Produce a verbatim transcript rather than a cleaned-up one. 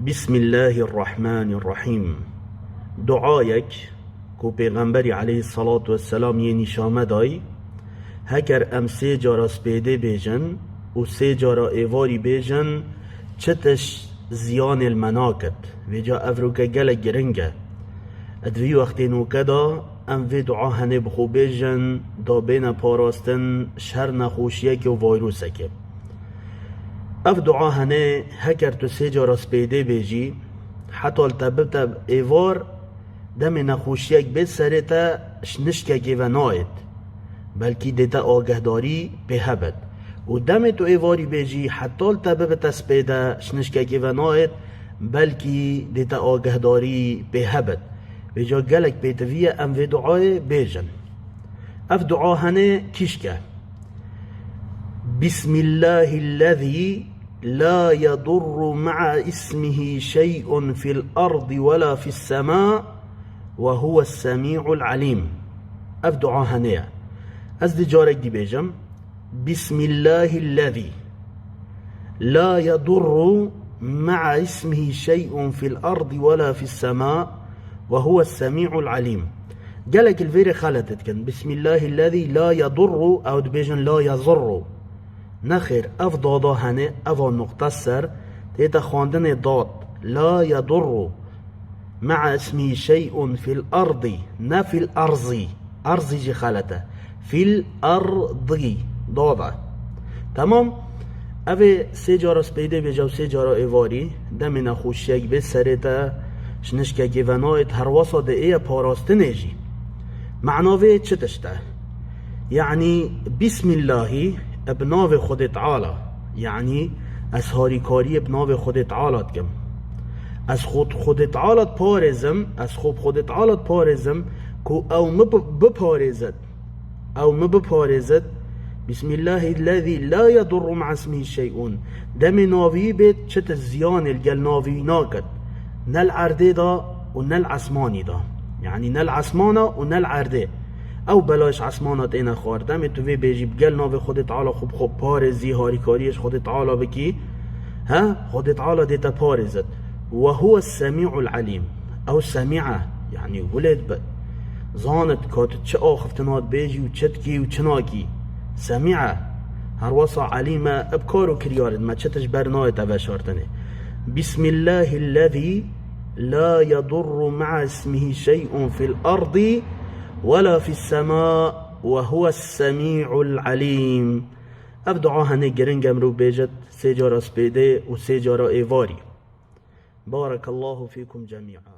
Bismillahirrahmanirrahim. Duayek ku Pêxemberî aleyhissalatu vesselam yê nîşan me dayî, heker em sê cara spêdê bêjin û sê cara êvarî bêjin, çi tişt ziyanê li me naket. Vêca ev roke gelek giring e. Di vî wextê noke de em vê dua henê bi xwe bêjin, da bêne parastin ji her nexweşiyekê û vayrusekê. Ev dua henê heker tu sê cara spêdê bêjî, heta li te bibte êvar, demê nexweşiyek bêt serê te, ji nişkekê ve nayêt, belkî dê te agehdarî pê hebit. Û demê tu êvarî bêjî, heta li te bibite spêde, ji nişkekê ve nayêt, belkî dê te agehdarî pê hebit. Vêca gelek pêtivî ye em vê duayê bêjin. Ev dua henê kîşk e. Bismillahillezî la yedurru ma'a ismihi şey'un fil ardi ve la fis sema ve huves semî'ul alim. Ev dua henê ye. Ez dê carek dî bêjim. Bismillahillezî la yedurru ma'a ismihi şey'un fil ardi ve la fis sema ve huves semî'ul alim. Gelek li vêrê xelet dikin. Bismillahillezî la yedurru, ew dibêjin la yezurru. Nexêr, ev dada henê, eva nuqta ser, tête xwendinê dad. La yedurru ma'a ismihi şey'un fil ardi, ne fil arzî. Arzî jî xelet e. Fil ardi. Dad e. Temam. Ev ê sê cara spêdê bêje û sê cara êvarî, demê nexweşiyek bê serê te, ji nişkekê ve nayêt, herwasa dê ê ye parastinê jî. Mana vê çi tişt e? Yanî, Bismillahî bi navê Xwedê Teala. Yanî, ez harîkariyê bi navê Xwedê Teala dikim. Ez xwe Xwedê Teala diparêzim, ez xwe bi Xwedê Teala diparêzim ku ew min bi-, biparêzit. Ew min biparêzit. Bismillahillezî la yedurru ma'a ismihi şey'un. Demê navî bêt, çi tişt ziyanê li gel navî naket. Ne li erdê de û ne li esmanî de. Yanî ne li esmana û ne li erdê. Ew belay ji esmana têne xwar. Demê tu vê bêjî bi gel navê Xwedê Teala xwe bi xwe parêzî, harîkariyê ji Xwedê Teala bikî. He? Xwedê Teala dê te parêzit. Ve huwe semî'ul alîm. Ew semî e. Yanî gulê dibe. Zanit ka tu çi axiftina dibêjî û çi dikî û çi nakî. Semî e. Herwasa alîm e, bi kar û kiryarên me çi tişt ber nayê te veşartinê. Bismillahillezî la yedurru ma'a ismihi şey'un fil ardi ve la fis sema ve huves semî'ul alîm. Ev dua henê giring e mirov bêjit sê cara spêdê û sê cara êvarî. Barekallahu fîkum cemî'a.